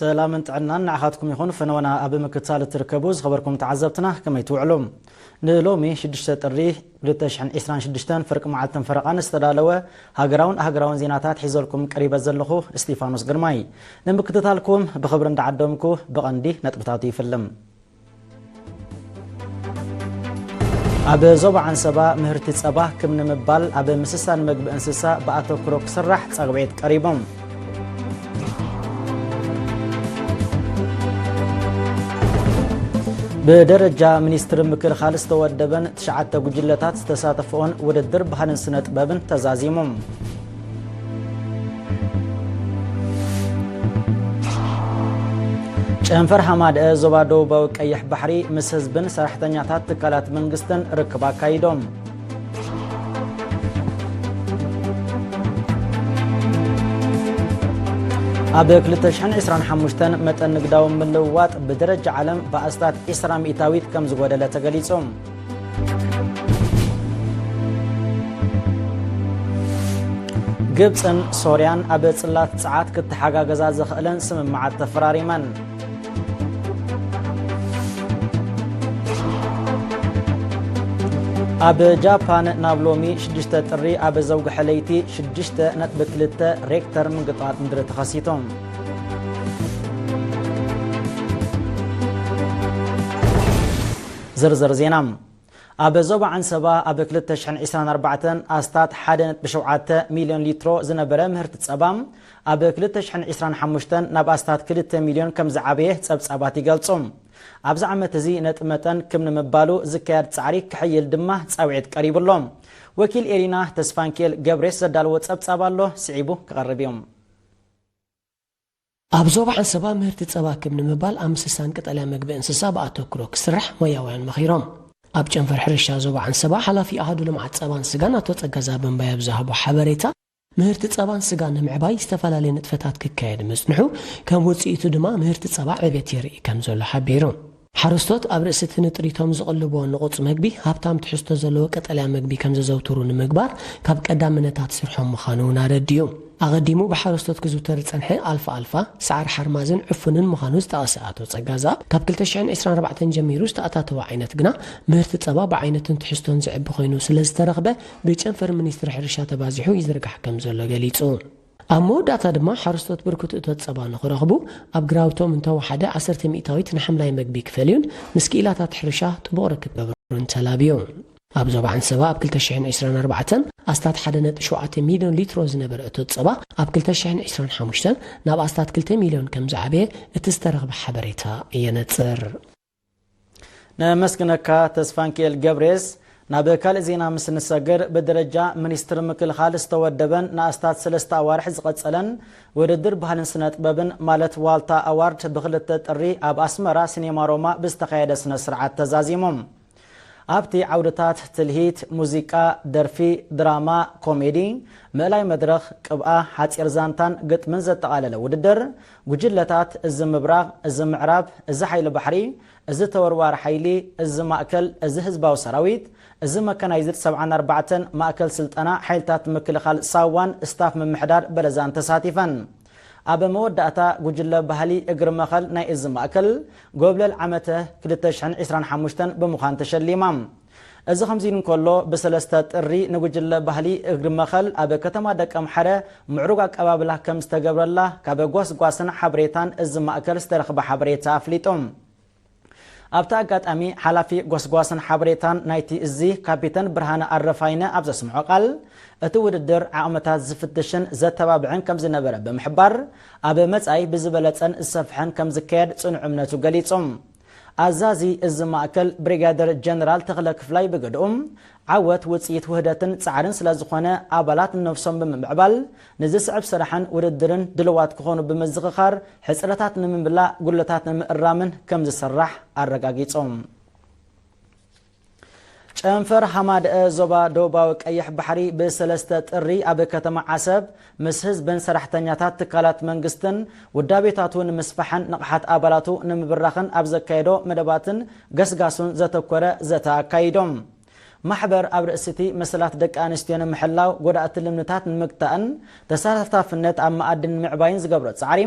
ሰላምን ጥዕናን ንዓኻትኩም ይኹን። ፈነወና ኣብ ምክትታል እትርከቡ ዝኸበርኩም ተዓዘብትና ከመይ ትውዕሉ? ንሎሚ ሽዱሽተ ጥሪ ክልተ ሽሕን ዕስራን ሽዱሽተን ፍርቂ መዓልትን ፈረቓን ዝተዳለወ ሃገራውን ሃገራውን ዜናታት ሒዘልኩም ቀሪበ ዘለኹ እስጢፋኖስ ግርማይ። ንምክትታልኩም ብኽብሪ እንዳዓደምኩ ብቐንዲ ነጥብታቱ ይፍልም። ኣብ ዞባ ዓንሰባ ምህርቲ ጸባ ክም ንምባል ኣብ ምስሳን መግቢ እንስሳ ብኣተኩሮ ክስራሕ ጻግብዒት ቀሪቦም። ብደረጃ ሚኒስትሪ ምክልኻል ዝተወደበን ትሽዓተ ጉጅለታት ዝተሳተፍኦን ውድድር ባህልን ስነ ጥበብን ተዛዚሙ። ጨንፈር ሃማደአ ዞባ ደቡባዊ ቀይሕ ባሕሪ ምስ ህዝብን ሰራሕተኛታት ትካላት መንግስትን ርክብ ኣካይዶም። ኣብ ክልተ ሽሕን ዕስራን ሓሙሽተን መጠን ንግዳዊ ምልውዋጥ ብደረጃ ዓለም ብኣስታት ዕስራ ሚእታዊት ከም ዝጎደለ ተገሊጹ። ግብጽን ሶርያን ኣብ ጽላት ጸዓት ክተሓጋገዛ ዘኽእለን ስምምዓት ተፈራሪመን። ኣብ ጃፓን ናብ ሎሚ ሽዱሽተ ጥሪ ኣብ ዘውግሐ ለይቲ ሽዱሽተ ነጥቢ ክልተ ሬክተር ምንቅጥቃጥ ምድሪ ተኸሲቱ። ዝርዝር ዜና። ኣብ ዞባ ዓንሰባ ኣብ ክልተ ሽሕን ዕስራን ኣርባዕተን ኣስታት ሓደ ነጥቢ ሸውዓተ ሚልዮን ሊትሮ ዝነበረ ምህርቲ ጸባ፣ ኣብ ክልተ ሽሕን ዕስራን ሓሙሽተን ናብ ኣስታት ክልተ ሚልዮን ከም ዝዓበየ ጸብጻባት ይገልጹ። ኣብዚ ዓመት እዚ ነቲ መጠን ክም ንምባሉ ዝካየድ ጻዕሪ ክሕይል ድማ ጻውዒት ቀሪቡ ኣሎ። ወኪል ኤሪና ተስፋንኪኤል ገብሬስ ዘዳለዎ ጸብጻብ ኣሎ፣ ስዒቡ ክቐርብ እዩ። ኣብ ዞባ ዓንሰባ ምህርቲ ጸባ ክም ንምባል ኣብ ምስሳን ቀጠልያ መግቢ እንስሳ ብኣተኩሮ ክስራሕ ሞያውያን መኺሮም። ኣብ ጨንፈር ሕርሻ ዞባ ዓንሰባ ሓላፊ ኣሃዱ ልምዓት ጸባን ስጋን ኣቶ ጸጋዛ በንባይ ኣብ ዝሃቦ ሓበሬታ፣ ምህርቲ ጸባን ስጋን ንምዕባይ ዝተፈላለየ ንጥፈታት ክካየድ ምጽንሑ፣ ከም ውጽኢቱ ድማ ምህርቲ ጸባ ዕቤት የርኢ ከም ዘሎ ሓቢሩ። ሓረስቶት ኣብ ርእሲ እቲ ንጥሪቶም ዝቕልብዎ ንቑጽ መግቢ፣ ሃብታም ትሕዝቶ ዘለዎ ቀጠልያ መግቢ ከም ዘዘውትሩ ንምግባር ካብ ቀዳምነታት ስርሖም ምዃኑ እውን ኣረዲኡ። ኣቐዲሙ ብሓረስቶት ክዝውተር ዝጸንሐ ኣልፋ ኣልፋ፣ ሰዓር ሓርማዝን ዕፉንን ምዃኑ ዝጠቐሰ ኣቶ ጸጋዛብ፣ ካብ ክልተ ሽሕን ዕስራን ኣርባዕተን ጀሚሩ ዝተኣታተወ ዓይነት ግና ምህርቲ ጸባ ብዓይነትን ትሕዝቶን ዝዕቢ ኮይኑ ስለ ዝተረኽበ፣ ብጨንፈር ሚኒስትሪ ሕርሻ ተባዚሑ ይዝርጋሕ ከም ዘሎ ገሊጹ። ኣብ መወዳእታ ድማ ሓረስቶት ብርኩት እቶት ጸባ ንኽረኽቡ ኣብ ግራውቶም እንተወሓደ ዓሰርተ ሚእታዊት ንሓምላይ መግቢ ክፈልዩን ምስ ክኢላታት ሕርሻ ጥቡቕ ርክብ ክገብሩን ተላብዩ። ኣብ ዞባ ዓንሰባ ኣብ ክልተ ሽሕን ዕስራን ኣርባዕተን ኣስታት ሓደ ነጥቢ ሸውዓተ ሚልዮን ሊትሮ ዝነበረ እቶት ጸባ ኣብ ክልተ ሽሕን ዕስራን ሓሙሽተን ናብ ኣስታት ክልተ ሚልዮን ከም ዝዓበየ እቲ ዝተረኽበ ሓበሬታ የነጽር። ነመስግነካ ተስፋንኪኤል ገብሬስ። ናብ ካልእ ዜና ምስ ንሰግር፣ ብደረጃ ሚኒስትሪ ምክልኻል ዝተወደበን ንኣስታት ሰለስተ ኣዋርሕ ዝቐጸለን ውድድር ባህልን ስነ ጥበብን ማለት ዋልታ ኣዋርድ ብክልተ ጥሪ ኣብ ኣስመራ ሲኔማ ሮማ ብዝተኻየደ ስነ ስርዓት ተዛዚሙ። ኣብቲ ዓውድታት ትልሂት፣ ሙዚቃ፣ ደርፊ፣ ድራማ፣ ኮሜዲ፣ ምእላይ መድረኽ፣ ቅብኣ፣ ሓጺር ዛንታን ግጥምን ዘጠቓለለ ውድድር፣ ጉጅለታት እዚ ምብራቕ፣ እዚ ምዕራብ፣ እዚ ሓይሊ ባሕሪ፣ እዚ ተወርዋሪ ሓይሊ፣ እዚ ማእከል፣ እዚ ህዝባዊ ሰራዊት፣ እዚ መካናይዝድ ሰብዓን ኣርባዕተን ማእከል ስልጠና ሓይልታት ምክልኻል ሳዋን ስታፍ ምምሕዳር በለዛን ተሳቲፈን። ኣብ መወዳእታ ጉጅለ ባህሊ እግሪ መኸል ናይ እዚ ማእከል ጎብለል ዓመተ ክልተ ሽሕን ዕስራን ሓሙሽተን ብምዃን ተሸሊማ። እዚ ከምዚ ኢሉ እንከሎ፣ ብሰለስተ ጥሪ ንጉጅለ ባህሊ እግሪ መኸል ኣብ ከተማ ደቀምሓረ ምዕሩግ ኣቀባብላ ከም ዝተገብረላ ካብ ጓስጓስን ሓበሬታን እዚ ማእከል ዝተረኽበ ሓበሬታ ኣፍሊጡ። ኣብቲ ኣጋጣሚ፣ ሓላፊ ጎስጓስን ሓበሬታን ናይቲ እዚ ካፒተን ብርሃነ ኣረፋይነ ኣብ ዘስምዖ ቃል፣ እቲ ውድድር ዓቕምታት ዝፍትሽን ዘተባብዕን ከም ዝነበረ ብምሕባር፣ ኣብ መጻኢ ብዝበለጸን ዝሰፍሐን ከም ዝካየድ ጽኑዕ እምነቱ ገሊጹ። ኣዛዚ እዚ ማእከል ብሪጋደር ጀነራል ተኽለ ክፍላይ ብግድኡ፣ ዓወት ውጽኢት ውህደትን ጻዕርን ስለ ዝኾነ፣ ኣባላት ነብሶም ብምምዕባል፣ ንዝስዕብ ስራሕን ውድድርን ድልዋት ክኾኑ ብምዝኽኻር፣ ሕጽረታት ንምምላእ፣ ጉድለታት ንምእራምን ከም ዝስራሕ ኣረጋጊጾም። ጨንፈር ሃማደአ ዞባ ደቡባዊ ቀይሕ ባሕሪ ብሰለስተ ጥሪ ኣብ ከተማ ዓሰብ ምስ ህዝብን ሰራሕተኛታት ትካላት መንግስትን ውዳቤታቱ ንምስፋሕን ንቕሓት ኣባላቱ ንምብራኽን ኣብ ዘካየዶ መደባትን ገስጋሱን ዘተኮረ ዘተ ኣካይዶም። ማሕበር ኣብ ርእሲ እቲ መሰላት ደቂ ኣንስትዮ ንምሕላው፣ ጎዳእቲ ልምድታት ንምግታእን ተሳታፍነት ኣብ መኣዲ ንምዕባይን ዝገብሮ ጻዕሪ፣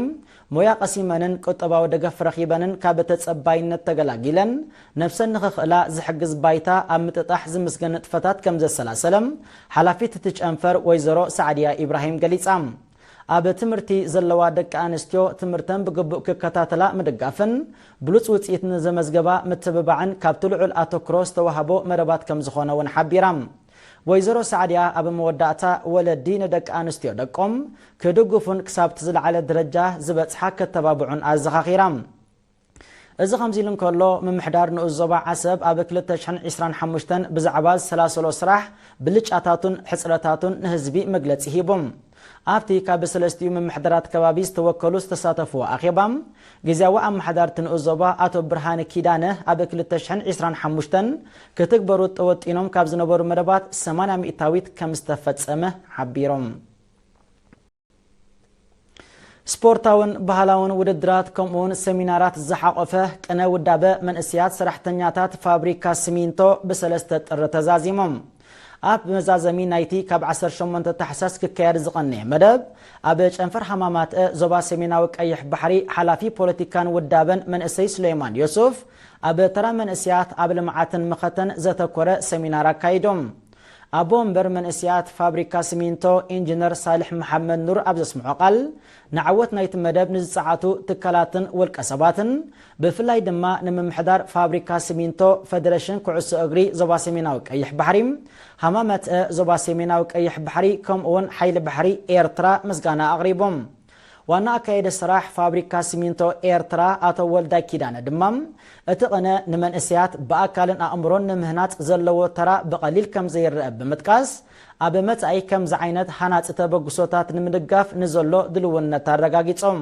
ሞያ ቀሲመንን ቁጠባዊ ደገፍ ረኺበንን ካብ ተጸባይነት ተገላጊለን ነብሰን ንኽኽእላ ዝሕግዝ ባይታ ኣብ ምጥጣሕ ዝምስገን ንጥፈታት ከም ዘሰላሰለ ሓላፊት እቲ ጨንፈር ወይዘሮ ሳዕድያ ኢብራሂም ገሊጻ። ኣብ ትምህርቲ ዘለዋ ደቂ ኣንስትዮ ትምህርተን ብግቡእ ክከታተላ ምድጋፍን ብሉጽ ውጽኢት ንዘመዝገባ ምትብባዕን ካብቲ ልዑል ኣተኩሮ ዝተዋህቦ መደባት ከም ዝኾነ እውን ሓቢራ። ወይዘሮ ሳዕድያ ኣብ መወዳእታ፣ ወለዲ ንደቂ ኣንስትዮ ደቆም ክድግፉን ክሳብቲ ዝለዓለ ደረጃ ዝበጽሓ ከተባብዑን ኣዘኻኺራ። እዚ ከምዚ ኢሉ እንከሎ፣ ምምሕዳር ንኡስ ዞባ ዓሰብ ኣብ ክልተ ሽሕን ዕስራን ሓሙሽተን ብዛዕባ ዝሰላሰሎ ስራሕ ብልጫታቱን ሕጽረታቱን ንህዝቢ መግለጺ ሂቡ። ኣብቲ ካብ ሰለስቲኡ ምምሕዳራት ከባቢ ዝተወከሉ ዝተሳተፍዎ ኣኼባ፣ ግዝያዊ ኣመሓዳርቲ ንኡስ ዞባ ኣቶ ብርሃነ ኪዳነ ኣብ ክልተ ሽሕን ዕስራን ሓሙሽተን ክትግበሩ ተወጢኖም ካብ ዝነበሩ መደባት ሰማንያ ሚእታዊት ከም ዝተፈጸመ ሓቢሮም። ስፖርታውን ባህላውን ውድድራት ከምኡውን ሰሚናራት ዝሓቖፈ ቅነ ውዳበ መንእስያት ሰራሕተኛታት ፋብሪካ ሲሚንቶ ብሰለስተ ጥሪ ተዛዚሞም። ኣብ መዛዘሚ ናይቲ ካብ ዓሰርተ ሸሞንተ ታሕሳስ ክካየድ ዝቐነየ መደብ፣ ኣብ ጨንፈር ሃማማትአ ዞባ ሰሜናዊ ቀይሕ ባሕሪ ሓላፊ ፖለቲካን ውዳበን መንእሰይ ሱሌማን ዮሱፍ ኣብ ተራ መንእስያት ኣብ ልምዓትን መኸተን ዘተኮረ ሰሚናር ኣካይዶም። ኣቦ ወንበር መንእስያት ፋብሪካ ሲሚንቶ ኢንጂነር ሳልሕ መሓመድ ኑር ኣብ ዘስምዖ ቃል፣ ንዓወት ናይቲ መደብ ንዝጸዓቱ ትካላትን ውልቀ ሰባትን፣ ብፍላይ ድማ ንምምሕዳር ፋብሪካ ሲሚንቶ፣ ፈደረሽን ኩዕሶ እግሪ ዞባ ሰሜናዊ ቀይሕ ባሕሪ፣ ሃማመትአ ዞባ ሰሜናዊ ቀይሕ ባሕሪ፣ ከምኡውን ሓይሊ ባሕሪ ኤርትራ ምስጋና ኣቕሪቦም። ዋና ኣካየዲ ስራሕ ፋብሪካ ሲሚንቶ ኤርትራ ኣቶ ወልዳይ ኪዳነ ድማ፣ እቲ ቅነ ንመንእሰያት ብኣካልን ኣእምሮን ንምህናጽ ዘለዎ ተራ ብቐሊል ከም ዘይረአ ብምጥቃስ፣ ኣብ መጻኢ ከምዚ ዓይነት ሃናጺ ተበግሶታት ንምድጋፍ ንዘሎ ድልውነት ኣረጋጊጾም።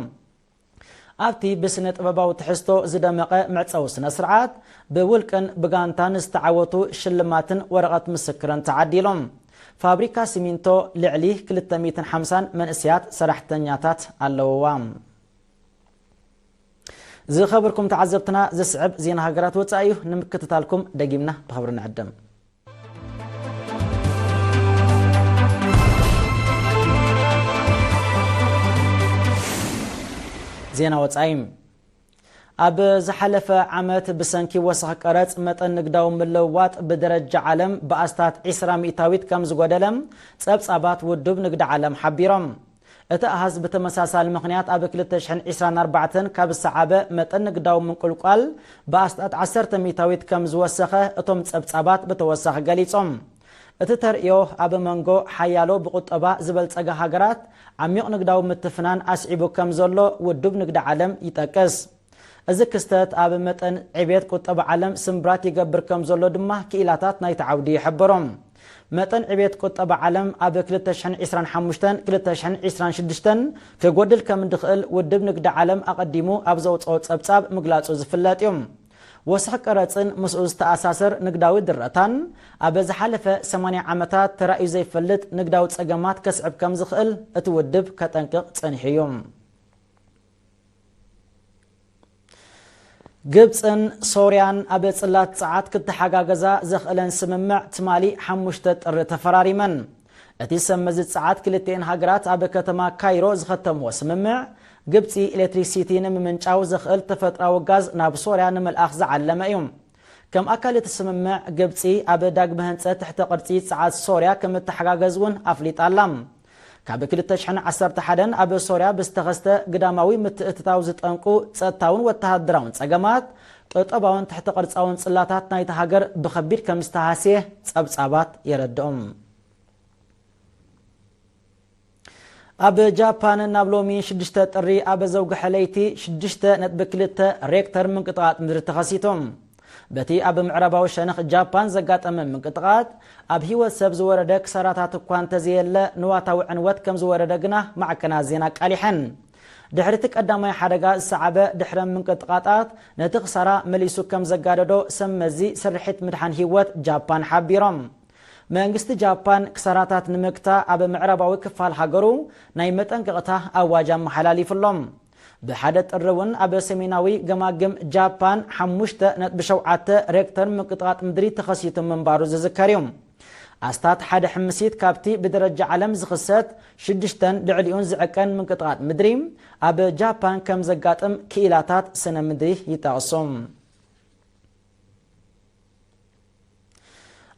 ኣብቲ ብስነ ጥበባዊ ትሕዝቶ ዝደመቐ መዕጸዊ ስነ ስርዓት፣ ብውልቅን ብጋንታን ዝተዓወቱ ሽልማትን ወረቐት ምስክርን ተዓዲሎም። ፋብሪካ ሲሚንቶ ልዕሊ ክልተ ሚእትን ሓምሳን መንእሰያት ሰራሕተኛታት ኣለውዋ። ዝኸበርኩም ተዓዘብትና፣ ዝስዕብ ዜና ሃገራት ወጻኢ እዩ። ንምክትታልኩም ደጊምና ብኽብሪ ንዕድም። ዜና ወጻኢ። ኣብ ዝሓለፈ ዓመት ብሰንኪ ወሰኽ ቀረጽ መጠን ንግዳዊ ምልውዋጥ ብደረጃ ዓለም ብኣስታት ዕስራ ሚእታዊት ከም ዝጎደለ ጸብጻባት ውድብ ንግዲ ዓለም ሓቢሮም። እቲ ኣሃዝ ብተመሳሳሊ ምኽንያት ኣብ ክልተ ሽሕን ዕስራን ኣርባዕተን ካብ ዝሰዓበ መጠን ንግዳዊ ምንቁልቋል ብኣስታት ዓሰርተ ሚእታዊት ከም ዝወሰኸ እቶም ጸብጻባት ብተወሳኺ ገሊጾም። እቲ ተርእዮ ኣብ መንጎ ሓያሎ ብቁጠባ ዝበልጸጋ ሃገራት ዓሚቕ ንግዳዊ ምትፍናን ኣስዒቡ ከም ዘሎ ውድብ ንግዲ ዓለም ይጠቅስ። እዚ ክስተት ኣብ መጠን ዕቤት ቁጠባ ዓለም ስምብራት ይገብር ከም ዘሎ ድማ ክኢላታት ናይቲ ዓውዲ ይሕብሩ። መጠን ዕቤት ቁጠባ ዓለም ኣብ ክልተ ሽሕን ዕስራን ሓሙሽተን ክልተ ሽሕን ዕስራን ሽዱሽተን ክጎድል ከም ዝኽእል ውድብ ንግዲ ዓለም ኣቐዲሙ ኣብ ዘውጽኦ ጸብጻብ ምግላጹ ዝፍለጥ እዩ። ወሰኽ ቀረጽን ምስኡ ዝተኣሳሰር ንግዳዊ ድረታን ኣብ ዝሓለፈ ሰማንያ ዓመታት ተራእዩ ዘይፈልጥ ንግዳዊ ጸገማት ከስዕብ ከም ዝኽእል እቲ ውድብ ከጠንቅቕ ጸኒሑ እዩ። ግብጽን ሶርያን ኣብ ጽላት ጸዓት ክተሓጋገዛ ዘኽእለን ስምምዕ ትማሊ ሓሙሽተ ጥሪ ተፈራሪመን። እቲ ሰመዚ ጸዓት ክልቲኤን ሃገራት ኣብ ከተማ ካይሮ ዝኸተምዎ ስምምዕ፣ ግብጺ ኤሌክትሪክሲቲ ንምምንጫው ዘኽእል ተፈጥራዊ ጋዝ ናብ ሶርያ ንምልኣኽ ዝዓለመ እዩ። ከም ኣካል እቲ ስምምዕ፣ ግብጺ ኣብ ዳግመ ህንጸት ትሕተ ቅርጺ ጸዓት ሶርያ ከም እተሓጋገዝ እውን ኣፍሊጣ ኣላ። ካብ ክልተ ሽሕን ዓሰርተ ሓደን ኣብ ሶርያ ብዝተኸስተ ግዳማዊ ምትእትታው ዝጠንቁ ጸጥታውን ወተሃደራውን ጸገማት፣ ቁጠባውን ትሕተ ቅርጻውን ጽላታት ናይታ ሃገር ብኸቢድ ከም ዝተሃስየ ጸብጻባት የረድኦም። ኣብ ጃፓን ናብ ሎሚ ሽዱሽተ ጥሪ ኣብ ዘውግሐ ለይቲ ሽዱሽተ ነጥቢ ክልተ ሬክተር ምንቅጥቃጥ ምድሪ ተኸሲቱ። በቲ ኣብ ምዕራባዊ ሸነኽ ጃፓን ዘጋጠመ ምንቅጥቃጥ፣ ኣብ ህይወት ሰብ ዝወረደ ክሳራታት እኳ እንተዘየለ፣ ንዋታዊ ዕንወት ከም ዝወረደ ግና ማዕከናት ዜና ኣቃሊሐን። ድሕሪ እቲ ቀዳማይ ሓደጋ ዝሰዓበ ድሕረ ምንቅጥቃጣት፣ ነቲ ክሳራ መሊሱ ከም ዘጋደዶ ሰብ መዚ ስርሒት ምድሓን ህይወት ጃፓን ሓቢሮም። መንግስቲ ጃፓን ክሳራታት ንምግታ ኣብ ምዕራባዊ ክፋል ሃገሩ ናይ መጠንቀቕታ ኣዋጅ ኣመሓላሊፉ ኣሎ። ብሓደ ጥሪ እውን ኣብ ሰሜናዊ ገማግም ጃፓን ሓሙሽተ ነጥቢ ሸውዓተ ሬክተር ምንቅጥቓጥ ምድሪ ተኸሲቱ ምንባሩ ዝዝከር እዩ። ኣስታት ሓደ ሕምሲት ካብቲ ብደረጃ ዓለም ዝኽሰት ሽዱሽተን ልዕሊኡን ዝዕቀን ምንቅጥቓጥ ምድሪ ኣብ ጃፓን ከም ዘጋጥም ክኢላታት ስነ ምድሪ ይጠቕሱ።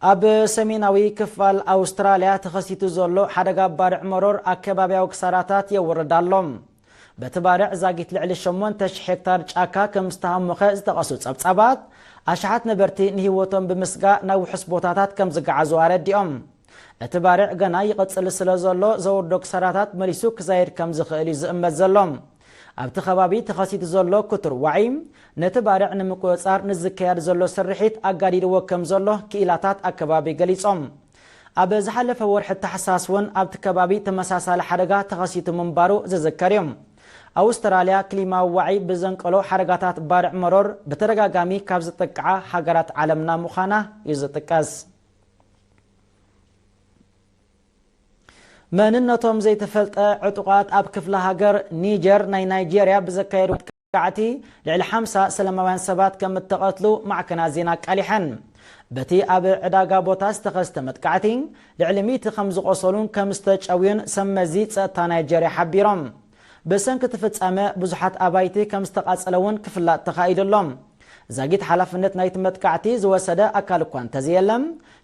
ኣብ ሰሜናዊ ክፋል ኣውስትራልያ ተኸሲቱ ዘሎ ሓደጋ ባርዕ መሮር ኣከባቢያዊ ክሳራታት የውርድ ኣሎ። በቲ ባርዕ ዛጊት ልዕሊ ሸሞንተ ሽሕ ሄክታር ጫካ ከም ዝተሃሞኸ ዝጠቐሱ ጸብጻባት፣ ኣሽሓት ነበርቲ ንህይወቶም ብምስጋእ ናብ ውሑስ ቦታታት ከም ዝገዓዙ ኣረዲኦም። እቲ ባርዕ ገና ይቕጽል ስለ ዘሎ፣ ዘውርዶ ክሳራታት መሊሱ ክዛየድ ከም ዝኽእል እዩ ዝእመት ዘሎ። ኣብቲ ከባቢ ተኸሲቱ ዘሎ ክቱር ዋዒ፣ ነቲ ባርዕ ንምቁጽጻር ንዝካየድ ዘሎ ስርሒት ኣጋዲድዎ ከም ዘሎ ክኢላታት ኣከባቢ ገሊጾም። ኣብ ዝሓለፈ ወርሒ ታሕሳስ እውን ኣብቲ ከባቢ ተመሳሳሊ ሓደጋ ተኸሲቱ ምንባሩ ዝዝከር እዩ። ኣውስትራልያ ክሊማዊ ዋዒ ብዘንቀሎ ሓደጋታት ባርዕ መሮር ብተደጋጋሚ ካብ ዝጥቅዓ ሃገራት ዓለምና ምዃና እዩ ዝጥቀስ። መንነቶም ዘይተፈልጠ ዕጡቓት ኣብ ክፍለ ሃገር ኒጀር ናይ ናይጄርያ ብዘካየዱ መጥቃዕቲ ልዕሊ ሓምሳ ሰላማውያን ሰባት ከም እተቐትሉ ማዕከናት ዜና ኣቃሊሐን። በቲ ኣብ ዕዳጋ ቦታ ዝተኸስተ መጥቃዕቲ ልዕሊ ሚእቲ ከም ዝቖሰሉን ከም ዝተጨውዩን ሰብ መዚ ጸጥታ ናይጄርያ ሓቢሮም። ብሰንኪ እቲ ፍጻመ ብዙሓት ኣባይቲ ከም ዝተቓጸለ እውን ክፍላጥ ተኻኢዱ ኣሎ። ዛጊት ሓላፍነት ናይቲ መጥቃዕቲ ዝወሰደ ኣካል እኳ እንተዘየለ፣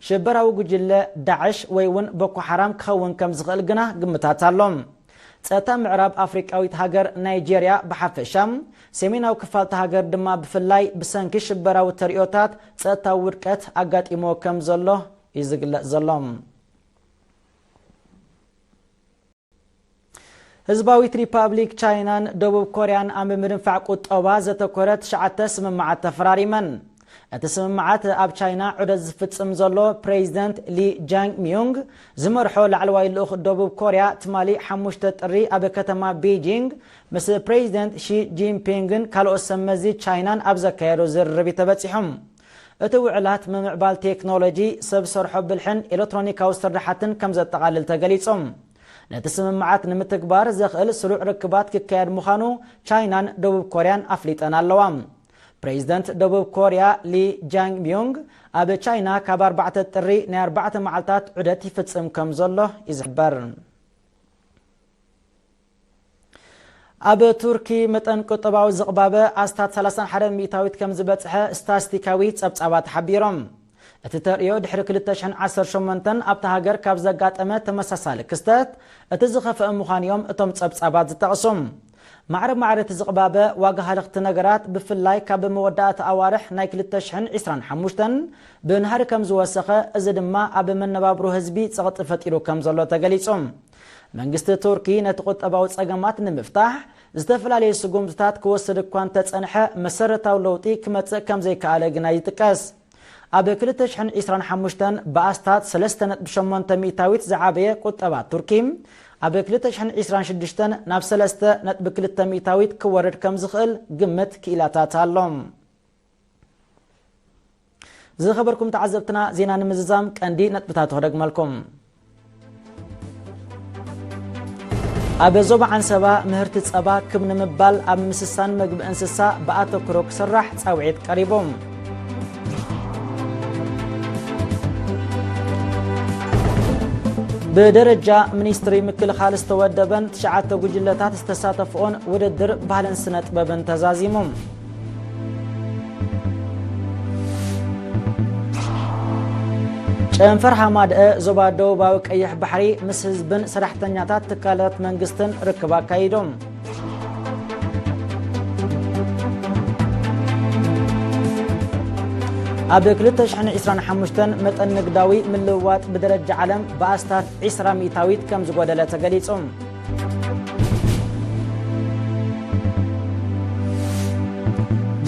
ሽበራዊ ጉጅለ ዳዕሽ ወይ እውን ቦኮ ሓራም ክኸውን ከም ዝኽእል ግና ግምታት ኣሎ። ጸጥታ ምዕራብ ኣፍሪቃዊት ሃገር ናይጄርያ ብሓፈሻ፣ ሰሜናዊ ክፋልቲ ሃገር ድማ ብፍላይ ብሰንኪ ሽበራዊ ተርእዮታት ጸጥታዊ ውድቀት ኣጋጢሞ ከም ዘሎ እዩ ዝግለጽ ዘሎ። ህዝባዊት ሪፓብሊክ ቻይናን ደቡብ ኮርያን ኣብ ምድንፋዕ ቁጠባ ዘተኮረ ትሽዓተ ስምምዓት ተፈራሪመን። እቲ ስምምዓት ኣብ ቻይና ዑደት ዝፍጽም ዘሎ ፕሬዚደንት ሊ ጃንግ ሚዩንግ ዝመርሖ ላዕለዋይ ልኡኽ ደቡብ ኮርያ ትማሊ ሓሙሽተ ጥሪ ኣብ ከተማ ቤጂንግ ምስ ፕሬዚደንት ሺ ጂንፒንግን ካልኦት ሰብ መዚ ቻይናን ኣብ ዘካየዶ ዝርርብ እዩ ተበጺሑ። እቲ ውዕላት ምምዕባል ቴክኖሎጂ፣ ሰብ ሰርሖ ብልሕን ኤሌክትሮኒካዊ ስርሓትን ከም ዘጠቓልል ተገሊጹ። ነቲ ስምምዓት ንምትግባር ዘኽእል ስሩዕ ርክባት ክካየድ ምዃኑ ቻይናን ደቡብ ኮርያን ኣፍሊጠን ኣለዋ። ፕሬዚደንት ደቡብ ኮርያ ሊ ጃንግ ሚዩንግ ኣብ ቻይና ካብ ኣርባዕተ ጥሪ ናይ ኣርባዕተ መዓልታት ዑደት ይፍጽም ከም ዘሎ ይዝሕበር። ኣብ ቱርኪ መጠን ቁጠባዊ ዝቕባበ ኣስታት ሰላሳን ሓደን ሚእታዊት ከም ዝበጽሐ ስታስቲካዊ ጸብጻባት ሓቢሮም። እቲ ተርእዮ ድሕሪ ክልተ ሽሕን ዓሰርተ ሸሞንተን ኣብታ ሃገር ካብ ዘጋጠመ ተመሳሳሊ ክስተት እቲ ዝኸፍአ ምዃኑ እዮም እቶም ጸብጻባት ዝጠቕሱ። ማዕረ ማዕረ እቲ ዝቕባበ ዋጋ ሃለኽቲ ነገራት ብፍላይ ካብ መወዳእታ ኣዋርሕ ናይ ክልተ ሽሕን ዕስራን ሓሙሽተን ብናህሪ ከም ዝወሰኸ፣ እዚ ድማ ኣብ መነባብሮ ህዝቢ ጸቕጢ ፈጢሩ ከም ዘሎ ተገሊጹ። መንግስቲ ቱርኪ ነቲ ቁጠባዊ ጸገማት ንምፍታሕ ዝተፈላለዩ ስጉምትታት ክወስድ እኳ እንተጸንሐ፣ መሰረታዊ ለውጢ ክመጽእ ከም ዘይከኣለ ግና ይጥቀስ። ኣብ ክልተ ሽሕን ዕስራን ሓሙሽተን ብኣስታት ሰለስተ ነጥቢ ሸሞንተ ሚእታዊት ዝዓበየ ቁጠባ ቱርኪ፣ ኣብ ክልተ ሽሕን ዕስራን ሽዱሽተን ናብ ሰለስተ ነጥቢ ክልተ ሚእታዊት ክወርድ ከም ዝኽእል ግምት ክኢላታት ኣሎ። ዝኸበርኩም ተዓዘብትና፣ ዜና ንምዝዛም ቀንዲ ነጥብታቱ ክደግመልኩም። ኣብ ዞባ ዓንሰባ ምህርቲ ጸባ ክብ ንምባል ኣብ ምስሳን መግቢ እንስሳ ብኣተኩሮ ክስራሕ ጻውዒት ቀሪቡ። ብደረጃ ሚኒስትሪ ምክልኻል ዝተወደበን ትሽዓተ ጉጅለታት ዝተሳተፍኦን ውድድር ባህልን ስነ ጥበብን ተዛዚሙ። ጨንፈር ሃማድአ ዞባ ደቡባዊ ቀይሕ ባሕሪ ምስ ህዝብን ሰራሕተኛታት ትካላት መንግስትን ርክብ ኣካይዶም። ኣብ ክልተ ሽሕን ዕስራን ሓሙሽተን መጠን ንግዳዊ ምልውዋጥ ብደረጃ ዓለም ብኣስታት ዕስራ ሚእታዊት ከም ዝጎደለ ተገሊጹ።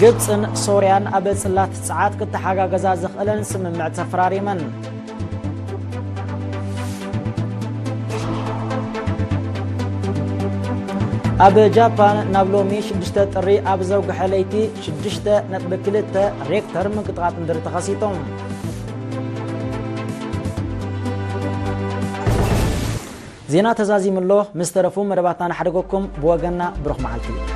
ግብጽን ሶርያን ኣብ ጽላት ጸዓት ክተሓጋገዛ ዘኽእለን ስምምዕ ተፈራሪመን። ኣብ ጃፓን ናብ ሎሚ ሽዱሽተ ጥሪ ኣብ ዘውግሐ ለይቲ ሽዱሽተ ነጥቢ ክልተ ሬክተር ምንቅጥቃጥ ምድሪ ተኸሲቶም። ዜና ተዛዚሙ ኣሎ። ምስ ተረፉ መደባትና ንሓደገኩም። ብወገንና ብሩኽ መዓልቲ።